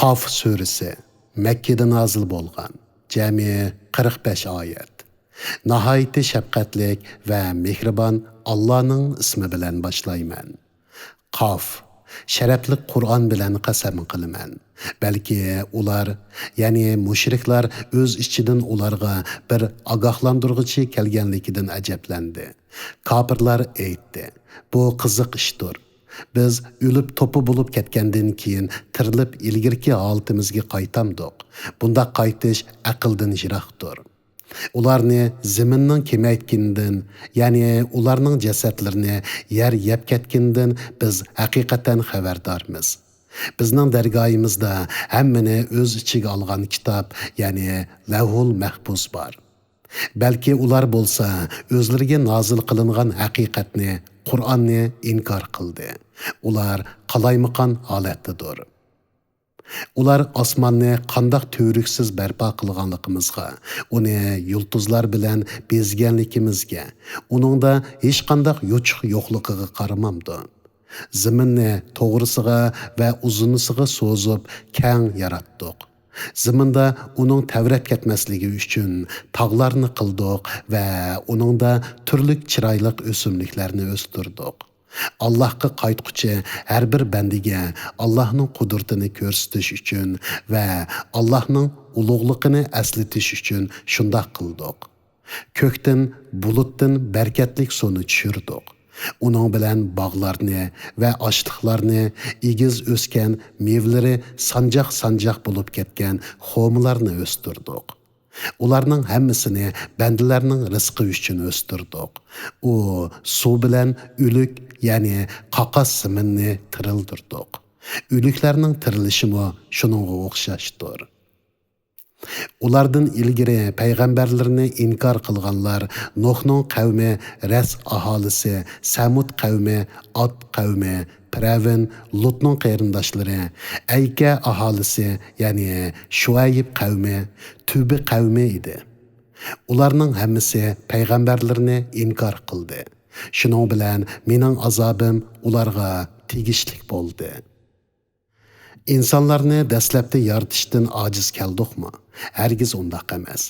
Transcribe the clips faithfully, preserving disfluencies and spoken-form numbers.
قاف سۈرىسى، مەككىدە نازىل بولغان، جەمئىي قىرىق بەش ئايەت. ناھايىتى شەپقەتلىك ۋە مېھرىبان ئاللانىڭ ئىسمى بىلەن باشلايمەن. قاف، شەرەپلىك قۇرئان بىلەن قەسەم قىلىمەن. بەلكى ئۇلار، يەنى مۇشرىكلار ئۆز ئىچىدىن ئۇلارغا بىر ئاگاھلاندۇرغۇچى كەلگەنلىكىدىن ئەجەبلەندى. كاپىرلار ئېيتتى: «بۇ قىزىق ئىشتۇر. بىز ئۆلۈپ توپا بولۇپ كەتكەندىن كېيىن تىرىلىپ ئىلگىرىكى ھالىتىمىزگە قايتامدۇق؟ بۇنداق قايتىش ئەقىلدىن يىراقتۇر. ئۇلارنى زېمىننىڭ كېمەيتكىنىدىن، يەنى ئۇلارنىڭ جەسەتلىرىنى يەر يەپ كەتكىنىدىن بىز ھەقىقەتەن خەۋەردارمىز. بىزنىڭ دەرگاھىمىزدا ھەممىنى ئۆز ئىچىگە ئالغان كىتاب، يەنى لەۋھۇل مەھپۇز بار. بەلكى ئۇلار بولسا ئۆزلىرىگە نازىل قىلىنغان ھەقىقەتنى، قۇرئاننى ئىنكار قىلدى. ئۇلار قالايمىقان ھالەتتىدۇر.» ئۇلار ئاسماننى قانداق تۈۋرۈكسىز بەرپا قىلغانلىقىمىزغا، ئۇنى يۇلتۇزلار بىلەن بېزىگەنلىكىمىزگە، ئۇنىڭدا ھېچقانداق يوچۇق يوقلۇقىغا قارىمامدۇ؟ زېمىننى توغرىسىغا ۋە ئۇزۇنىسىغا سوزۇپ كەڭ ياراتتۇق. زېمىندا ئۇنىڭ تەۋرەپ كەتمەسلىكى ئۈچۈن تاغلارنى قىلدۇق ۋە ئۇنىڭدا تۈرلۈك چىرايلىق ئۆسۈملۈكلەرنى ئۆستۈردۇق. ئاللاھقا قايتقۇچى ھەر بىر بەندىگە ئاللاھنىڭ قۇدرىتىنى كۆرسىتىش ئۈچۈن ۋە ئاللاھنىڭ ئۇلۇغلۇقىنى ئەسلىتىش ئۈچۈن شۇنداق قىلدۇق. كۆكتىن، بۇلۇتتىن بەرىكەتلىك سۇنى چۈشۈردۇق. ئۇنىڭ بىلەن باغلارنى ۋە ئاشلىقلارنى، ئېگىز ئۆسكەن، مېۋىلىرى سانجاق-سانجاق بولۇپ كەتكەن خورمىلارنى ئۆستۈردۇق. ئۇلارنىڭ ھەممىسىنى بەندىلەرنىڭ رىزقى ئۈچۈن ئۆستۈردۇق. ئۇ سۇ بىلەن ئۆلۈك، يەنى قاقاس زېمىننى تىرىلدۈردۇق. ئۆلۈكلەرنىڭ تىرىلىشىمۇ شۇنىڭغا ئوخشاشتۇر. ئۇلاردىن ئىلگىرى پەيغەمبەرلىرىنى ئىنكار قىلغانلار نۇھنىڭ قەۋمى، رەس ئاھالىسى، سەمۇد قەۋمى، ئاد قەۋمى، پىرئەۋن، لۇتنىڭ قېرىنداشلىرى، ئەيكە ئاھالىسى، يەنى شۇئەيب قەۋمى، تۈبە قەۋمى ئىدى. ئۇلارنىڭ ھەممىسى پەيغەمبەرلىرىنى ئىنكار قىلدى. شۇنىڭ بىلەن مېنىڭ ئازابىم ئۇلارغا تېگىشلىك بولدى. ئىنسانلارنى دەسلەپتە يارىتىشتىن ئاجىز كەلدۇقمۇ؟ ھەرگىز ئۇنداق ئەمەس.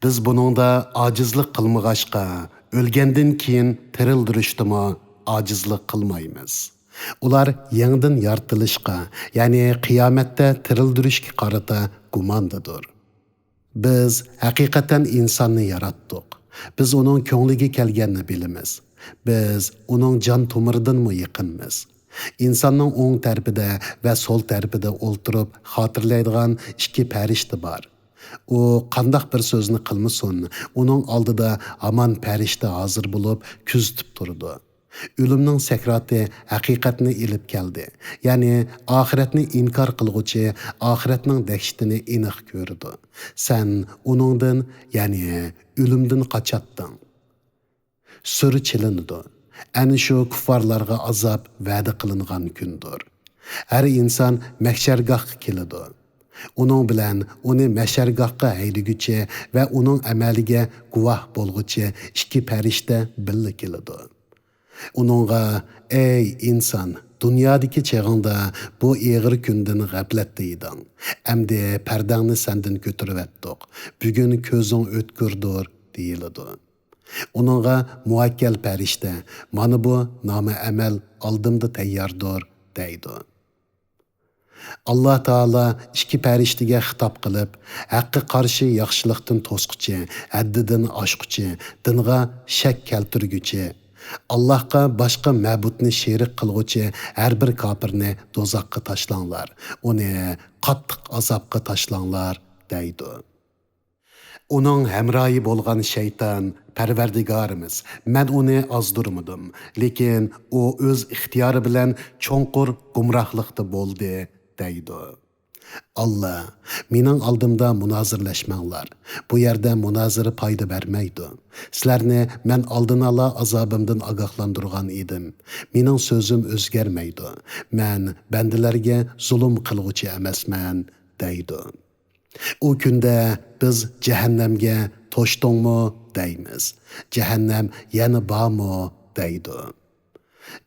بىز بۇنىڭدا ئاجىزلىق قىلمىغاچقا، ئۆلگەندىن كېيىن تىرىلدۈرۈشتىمۇ ئاجىزلىق قىلمايمىز. ئۇلار يېڭىدىن يارىتىلىشقا، يەنى قىيامەتتە تىرىلدۈرۈشكە قارىتا گۇماندىدۇر. بىز ھەقىقەتەن ئىنساننى ياراتتۇق. بىز ئۇنىڭ كۆڭلىگە كەلگەننى بىلىمىز. بىز ئۇنىڭ جان تومۇرىدىنمۇ يېقىنمىز. ئىنساننىڭ ئوڭ تەرىپىدە ۋە سول تەرىپىدە ئولتۇرۇپ خاتىرىلەيدىغان ئىككى پەرىشتە بار. ئۇ قانداق بىر سۆزنى قىلمىسۇن، ئۇنىڭ ئالدىدا ھامان پەرىشتە ھازىر بولۇپ كۆزىتىپ تۇرىدۇ. ئۆلۈمنىڭ سەكراتى ھەقىقەتنى ئېلىپ كەلدى. يەنى ئاخىرەتنى ئىنكار قىلغۇچى ئاخىرەتنىڭ دەھشىتىنى ئېنىق كۆرىدۇ. سەن ئۇنىڭدىن، يەنى ئۆلۈمدىن قاچاتتىڭ. سۈر چېلىنىدۇ. ئەنە شۇ كۇففارلارغا ئازاب ۋەدە قىلىنغان كۈندۇر. ھەر ئىنسان مەھشەرگاھقا كېلىدۇ. ئۇنىڭ بىلەن ئۇنى مەھشەرگاھقا ھەيدىگۈچى ۋە ئۇنىڭ ئەمەلىگە گۇۋاھ بولغۇچى ئىككى پەرىشتە بىللە كېلىدۇ. ئۇنىڭغا: «ئەي ئىنسان، دۇنيادىكى چېغىڭدا بۇ ئېغىر كۈندىن غەپلەتتە ئىدىڭ. ئەمدى پەردەڭنى سەندىن كۆتۈرۈۋەتتۇق. بۈگۈن كۆزۈڭ ئۆتكۈردۇر» دېيىلىدۇ. ئۇنىڭغا مۇۋەككەل پەرىشتە: «مانا بۇ نامە ئەمەل ئالدىمدا تەيياردۇر» دەيدۇ. ئاللا تائالا ئىككى پەرىشتىگە خىتاب قىلىپ: «ھەققە قارشى ياخشىلىقتىن توسقۇچى، ھەددىدىن ئاشقۇچى، دىنغا شەك كەلتۈرگۈچى، ئاللاھقا باشقا مەبۇدنى شېرىك قىلغۇچى ھەر بىر كاپىرنى دوزاخقا تاشلاڭلار، ئۇنى قاتتىق ئازابقا تاشلاڭلار» دەيدۇ. ئۇنىڭ ھەمراھى بولغان شەيتان: «پەرۋەردىگارىمىز، مەن ئۇنى ئازدۇرمىدىم، لېكىن ئۇ ئۆز ئىختىيارى بىلەن چوڭقۇر گۇمراھلىقتا بولدى» دەيدۇ. ئاللا: «مېنىڭ ئالدىمدا مۇنازىرىلەشمەڭلار. بۇ يەردە مۇنازىرە پايدا بەرمەيدۇ. سىلەرنى مەن ئالدىنئالا ئازابىمدىن ئاگاھلاندۇرغان ئىدىم. مېنىڭ سۆزۈم ئۆزگەرمەيدۇ. مەن بەندىلەرگە زۇلۇم قىلغۇچى ئەمەسمەن» دەيدۇ. ئۇ كۈندە بىز جەھەننەمگە: «توشتۇڭمۇ؟» دەيمىز. جەھەننەم: «يەنە بارمۇ؟» دەيدۇ.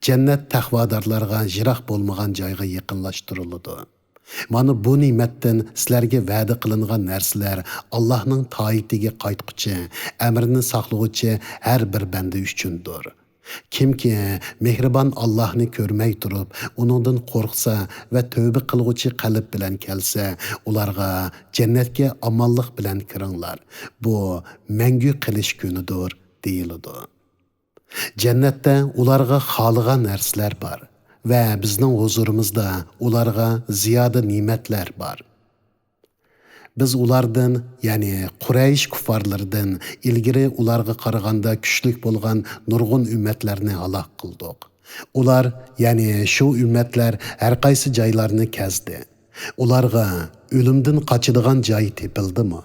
جەننەت تەقۋادارلارغا يىراق بولمىغان جايغا يېقىنلاشتۇرۇلىدۇ. مانا بۇ نېمەتتىن سىلەرگە ۋەدە قىلىنغان نەرسىلەر ئاللاھنىڭ تائىتىگە قايتقۇچى، ئەمرىنى ساقلىغۇچى ھەر بىر بەندە ئۈچۈندۇر. كىمكى مېھرىبان ئاللاھنى كۆرمەي تۇرۇپ، ئۇنىڭدىن قورقسا ۋە تەۋبە قىلغۇچى قەلب بىلەن كەلسە، ئۇلارغا جەننەتكە ئامانلىق بىلەن كىرىڭلار. بۇ مەڭگۈ قېلىش كۈنىدۇر، دېيىلىدۇ. جەننەتتە ئۇلارغا خالىغان نەرسىلەر بار ۋە بىزنىڭ ھۇزۇرىمىزدا ئۇلارغا زىيادە نېمەتلەر بار. بىز ئۇلاردىن، يەنى قۇرەيش كۇففارلىرىدىن ئىلگىرى ئۇلارغا قارىغاندا كۈچلۈك بولغان نۇرغۇن ئۈممەتلەرنى ھالاك قىلدۇق. ئۇلار، يەنى شۇ ئۈممەتلەر ھەرقايسى جايلارنى كەزدى. ئۇلارغا ئۆلۈمدىن قاچىدىغان جاي تېپىلدىمۇ؟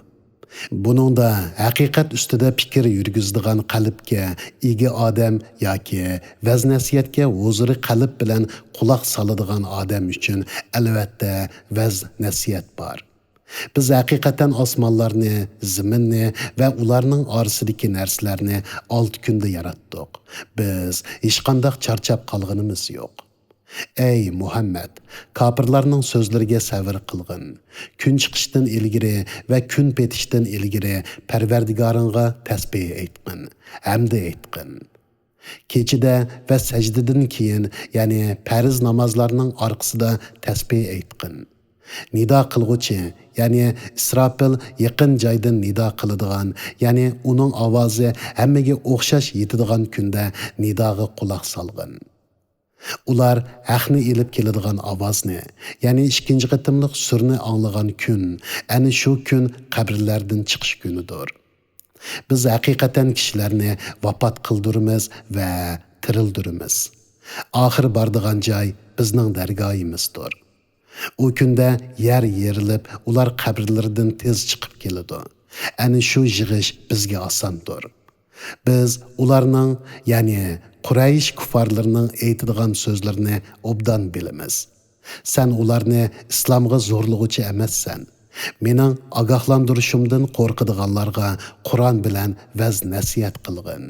بۇنىڭدا ھەقىقەت ئۈستىدە پىكىر يۈرگۈزىدىغان قەلبكە ئىگە ئادەم ياكى ۋەز-نەسىھەتكە ھۇزۇرى قەلب بىلەن قۇلاق سالىدىغان ئادەم ئۈچۈن ئەلۋەتتە ۋەز-نەسىھەت بار. بىز ھەقىقەتەن ئاسمانلارنى، زېمىننى ۋە ئۇلارنىڭ ئارىسىدىكى نەرسىلەرنى ئالتە كۈندە ياراتتۇق. بىز ھېچقانداق چارچاپ قالغىنىمىز يوق. ئەي مۇھەممەد، كاپىرلارنىڭ سۆزلىرىگە سەۋر قىلغىن. كۈن چىقىشتىن ئىلگىرى ۋە كۈن پېتىشتىن ئىلگىرى پەرۋەردىگارىڭغا تەسبىھ ئېيتقىن، ھەمدە ئېيتقىن. كېچىدە ۋە سەجدىدىن كېيىن، يەنى پەرز نامازلارنىڭ ئارقىسىدا تەسبىھ ئېيتقىن. نىدا قىلغۇچى، يەنى ئىسراپىل يېقىن جايدىن نىدا قىلىدىغان، يەنى ئۇنىڭ ئاۋازى ھەممىگە ئوخشاش يېتىدىغان كۈندە نىداغا قۇلاق سالغىن. ئۇلار ھەقنى ئېلىپ كېلىدىغان ئاۋازنى، يەنى ئىككىنچى قېتىملىق سۈرنى ئاڭلىغان كۈن، ئەنە شۇ كۈن قەبرىلەردىن چىقىش كۈنىدۇر. بىز ھەقىقەتەن كىشىلەرنى ۋاپات قىلدۇرىمىز ۋە تىرىلدۈرىمىز. ئاخىر بارىدىغان جاي بىزنىڭ دەرگاھىمىزدۇر. ئۇ كۈندە يەر يېرىلىپ، ئۇلار قەبرىلىرىدىن تېز چىقىپ كېلىدۇ. ئەنە شۇ يىغىش بىزگە ئاساندۇر. بىز ئۇلارنىڭ، يەنى قۇرەيش كۇففارلىرىنىڭ ئېيتىدىغان سۆزلىرىنى ئوبدان بىلىمىز. سەن ئۇلارنى ئىسلامغا زورلىغۇچى ئەمەسسەن. مېنىڭ ئاگاھلاندۇرۇشۇمدىن قورقىدىغانلارغا قۇرئان بىلەن ۋەز-نەسىھەت قىلغىن.